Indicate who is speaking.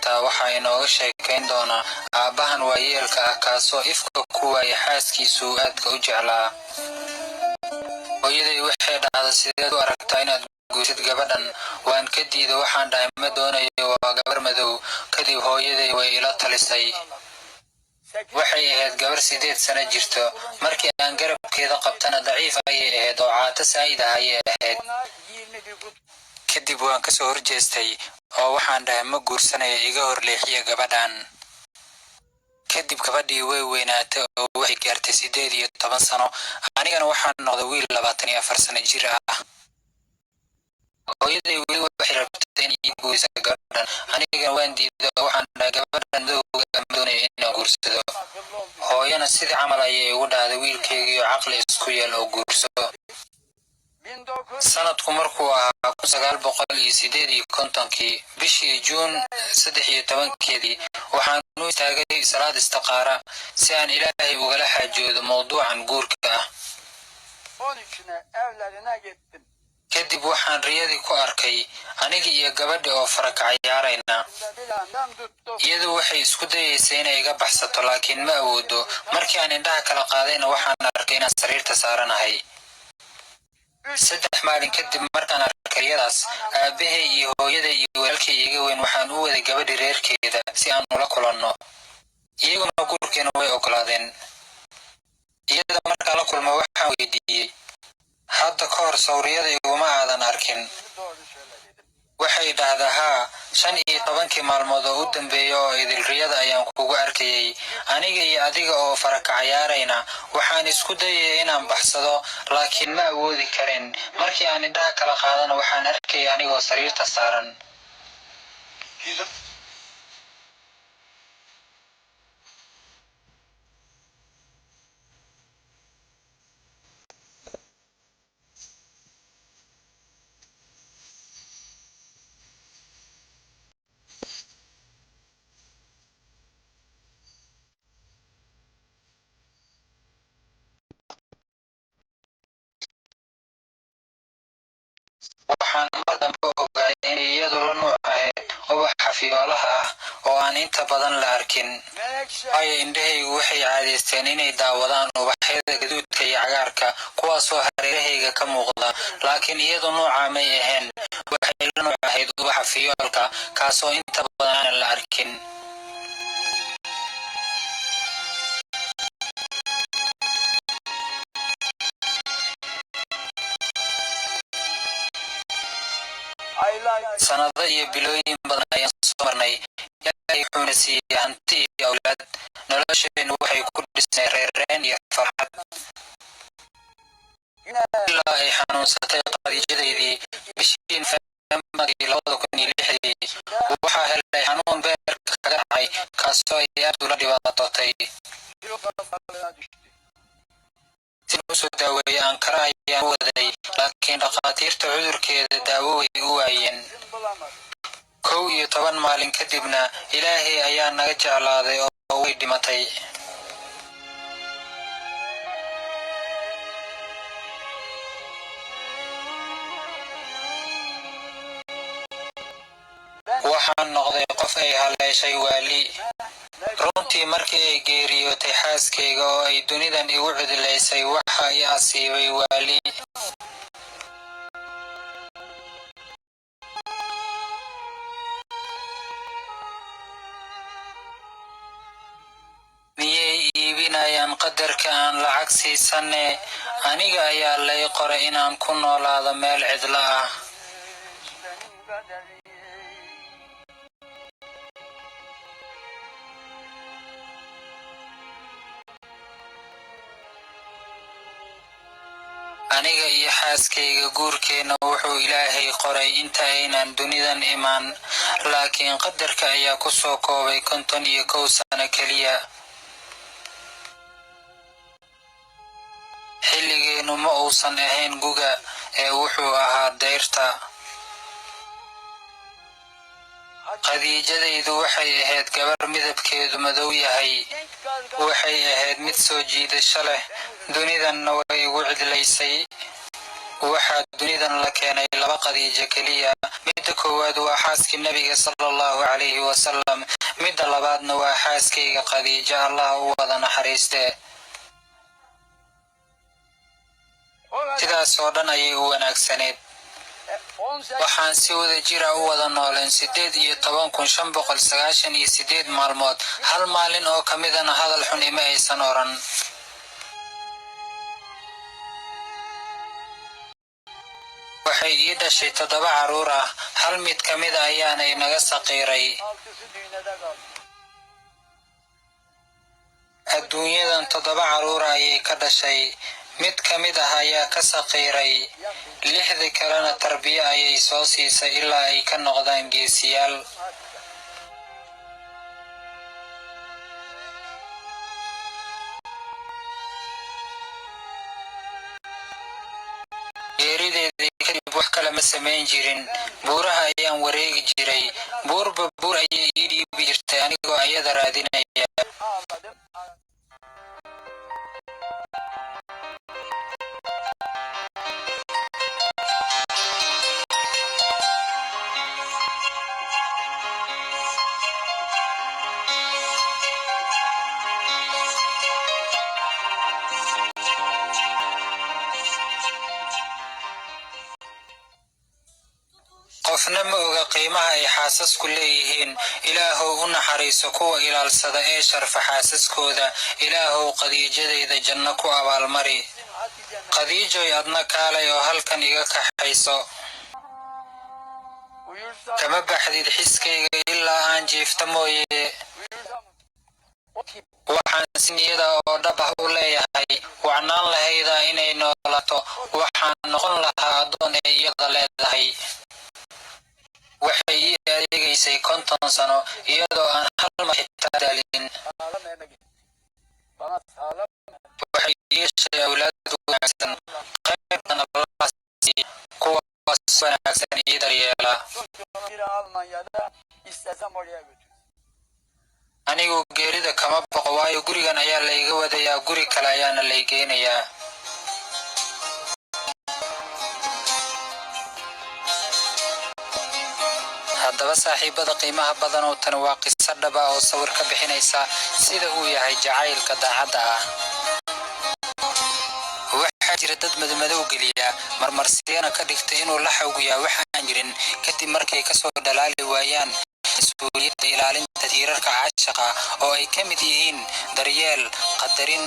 Speaker 1: aragtaa waxaa inooga sheekayn doona aabbahan waayeelka ah, kaasoo ifka ku waayay xaaskiisuu aadka u jeclaa. Hooyaday waxay dhahda, "Sideed u aragtaa inaad guursid gabadhan?" Waan ka diida. Waxaan dhahay, "Ma doonayo, waa gabar madow." Kadib hooyaday way ila talisay. Waxay ahayd gabar 8 sano jirto. Markii aan garabkeeda qabtana daciif ayay ahayd oo caato saa'id ah ayay ahayd. Kadib waan kasoo horjeestay oo waxaan dhahay, "Ma guursanayo, iga horleexiya gabadhan." Kadib gabadhii way weynaatay oo waxay gaartay 18 sano. Anigana waxaan noqday wiil 24 sano jir ah. Hooyaday weli waxay rabtay inay ii guuriso gabadhan. Anigana waan diiday oo waxaan dhahay, "Gabadhan madowga ma doonayo inaan guursado." Hooyana sidii camal ayay igu dhahday, "Wiilkaygiio, caqli isku yeel oo guurso." Sanadku markuu ahaa 1958-kii, bishii Juun 13-keedii, waxaan u istaagay salaad istiqaara si aan Ilaahay ugala xaajoodo mowduucan guurka ah.
Speaker 2: 13'üne evlerine gittim.
Speaker 1: Kadib waxaan riyadii ku arkay aniga iyo gabadhi oo faraka cayaarayna.
Speaker 2: Bileğimden tuttu.
Speaker 1: Iyadu waxay isku dayaysay inay iga baxsato, laakiin ma awoodo. Markii aan indhaha kala qaadayna, waxaan arkay inaan sariirta saaranahay. 3 maalin kadib markaan arkay riyadaas, aabbahay iyo hooyaday iyo walaalkay iga weyn waxaan u waday gabadhi reerkeeda si aan ula kulanno. Iyaguna guurkeena way ogolaadeen. Iyada markaan la kulmo, waxaan weydiiyey, "Hadda ka hor sawriyada iguma aadan arkin?"
Speaker 2: Doğru söyle dedim.
Speaker 1: Waxay dhahdaa, "Haa, 15-kii maalmood oo u dambeeya oo idil riyada ayaan kugu arkayay, aniga iyo adiga oo faraka cayaarayna. Waxaan isku dayaya inaan baxsado, laakiin ma awoodi karin. Markii aan indhaha kala qaadana, waxaan arkayay anigoo sariirta saaran."
Speaker 2: Yüzüm.
Speaker 1: Waxaan mar dambe ogaaday inay iyadu la nuuc ahayd ubaxa fiyoolaha ah oo aan inta badan la arkin,
Speaker 2: Menekşe.
Speaker 1: waayo indhahaygu waxay caadaysteen inay daawadaan ubaxyada gaduudka iyo cagaarka, kuwaasoo hareerahayga ka muuqda. Laakiin iyadu nuucaa may ahayn. Waxay la nuuc ahayd ubaxa fiyoolka, kaasoo inta badan aanan la arkin.
Speaker 2: Aylar.
Speaker 1: Sanado iyo bilooyin badan ayaan soo marnay. Ilaahay wuxuuna siiyey hanti iyo awlaad. Nolosheennu waxay ku dhisnay reereen iyo farxad,
Speaker 2: Yine
Speaker 1: ilaa ay xanuunsatay Khadiijadaydii bishii Nofembarkii 2006-dii. Waxaa helay xanuun beerka kaga dhacay, kaasoo ay aad ula dhibaatootay.
Speaker 2: Kilo hastalığına düştü.
Speaker 1: Si usoo daaweeyey Ankara ayaan u waday, laakiin dhakhaatiirta cudurkeeda daawo way u waayeen.
Speaker 2: İzin bulamadı.
Speaker 1: 11 maalin kadibna Ilaahay ayaa naga jeclaaday oo way dhimatay.
Speaker 2: Ben
Speaker 1: Waxaan noqday qof ay haleeshay waali.
Speaker 2: ne
Speaker 1: Runtii, markii ay geeriyootay xaaskayga oo ay dunidan igu cidlaysay, waxa i asiibay waali. Miyay iibinayaan qadarka aan lacag siisanne? Aniga ayaa lay qoray inaan ku noolaado meel cidlo ah.
Speaker 2: Benim kaderim.
Speaker 1: Aniga iyo xaaskayga guurkeenna wuxuu Ilaahay qoray inta aynan dunidan imaan, laakiin qadarka ayaa ku soo koobay 51 sano keliya. Xilligeennu ma uusan ahayn guga ee wuxuu ahaa dayrta. Khadiijadaydu waxay ahayd gabar midabkeedu madow yahay.
Speaker 2: Genç karga
Speaker 1: Waxay ahayd mid soo jiidasho leh, dunidanna way igu cidlaysay. Waxaa dunidan la keenay laba Khadiijo keliya, mid Midda koowaad waa xaaskii Nebiga sala Allahu calayhi wasalam, midda labaadna waa xaaskayga Khadiijo, Allah u wada naxariiste. Sidaas oo dhan ayay u wanaagsaneed. Waxaan si wada jira u wada nooleen 18,598 maalmood. Hal maalin oo ka midana hadal xun ima aysan oran. Waxay ii dhashay toddoba carruur ah, hal mid ka mida ayaana inaga saqiiray. Adduunyadan toddoba carruura ayay ka dhashay, mid ka mid ah ayaa ka saqiiray, lixdii kalena tarbiyo ayay soo siisay ilaa ay ka noqdaan geesiyaal. Geerideedii kadib wax kale ma samayn jirin, buuraha ayaan wareegi jiray, buurba buur ayay ii dhiibi jirtay anigoo ayada raadinaya. Qofna ma oga qiimaha ay xaasasku leeyihiin. Ilaahow u naxariiso kuwa ilaalsada ee sharfa xaasaskooda. Ilaahow Khadiijadayda janno ku abaalmari. Khadiijoy, adna kaalay oo halkan iga kaxayso. Kama baxdid xiskayga ilaa aan jiifta mooye. Waxaan si niyada oo dhab ah u leeyahay, wacnaan lahaydaa inay noolaato, waxaan noqon lahaa addoon ay iyada leedahay. Waxay ii adeegaysay 50 sano iyadoo aan hal mar xitaa daalin. Waxay ii dhashay awlaad wanaagsan, qaybtan Allah siiye, kuwaas wanaagsan ii daryeela. Anigu geerida kama baqo, waayo gurigan ayaa layga wadayaa, guri kale ayaana laygeynayaa. Haddaba saaxiibada qiimaha badan, oo tani waa qiso dhaba oo sawir ka bixinaysa sida uu yahay jacaylka daacadda ah. Waxaa jira dad madmadow geliya, marmarsiyana ka dhigta inuu la xawgiyaa waxaan jirin, kadib markay kasoo dhalaali waayaan mas-uuliyadda ilaalinta tiirarka caashaqa oo ay ka mid yihiin daryeel, qadarin.